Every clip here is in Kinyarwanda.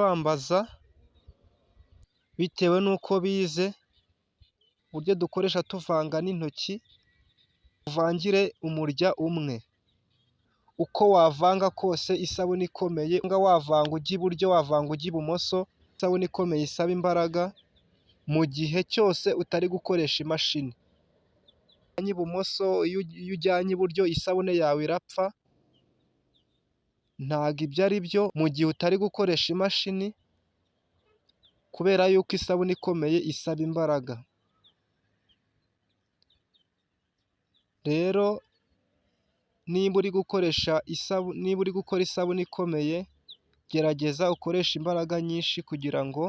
Bambaza bitewe n'uko bize, uburyo dukoresha tuvanga n'intoki, uvangire umurya umwe. Uko wavanga kose isabune ikomeye, wavanga ujya iburyo, wavanga ujya ibumoso, isabune ikomeye isaba imbaraga, mu gihe cyose utari gukoresha imashini. Ibumoso, iyo ujyanye iburyo isabune yawe irapfa, ntabwo ibyo ari byo mu gihe utari gukoresha imashini, kubera yuko isabune ikomeye isaba imbaraga. Rero niba uri gukoresha niba uri gukora isabune ikomeye, gerageza ukoreshe imbaraga nyinshi kugira ngo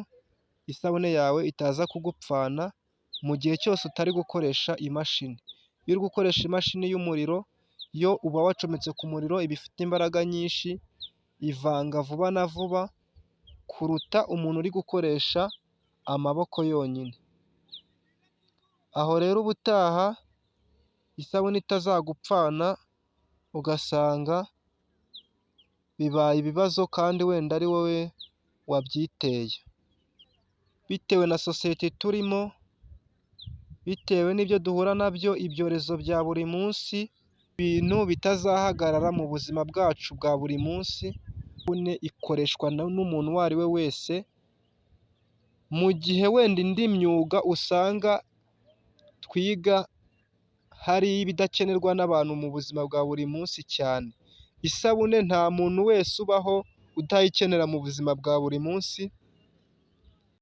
isabune yawe itaza kugupfana, mu gihe cyose utari gukoresha imashini. Iyo uri gukoresha imashini y'umuriro, yo uba wacometse ku muriro, iba ifite imbaraga nyinshi, ivanga vuba na vuba kuruta umuntu uri gukoresha amaboko yonyine. Aho rero ubutaha isabune itazagupfana, ugasanga bibaye ibibazo kandi wenda ari wowe wabyiteye. Bitewe na sosiyete turimo, bitewe n'ibyo duhura nabyo, ibyorezo bya buri munsi, ibintu bitazahagarara mu buzima bwacu bwa buri munsi, isabune ikoreshwa n'umuntu uwo ari we wese, mu gihe wenda indi myuga usanga twiga hari ibidakenerwa n'abantu mu buzima bwa buri munsi cyane. Isabune nta muntu wese ubaho utayikenera mu buzima bwa buri munsi.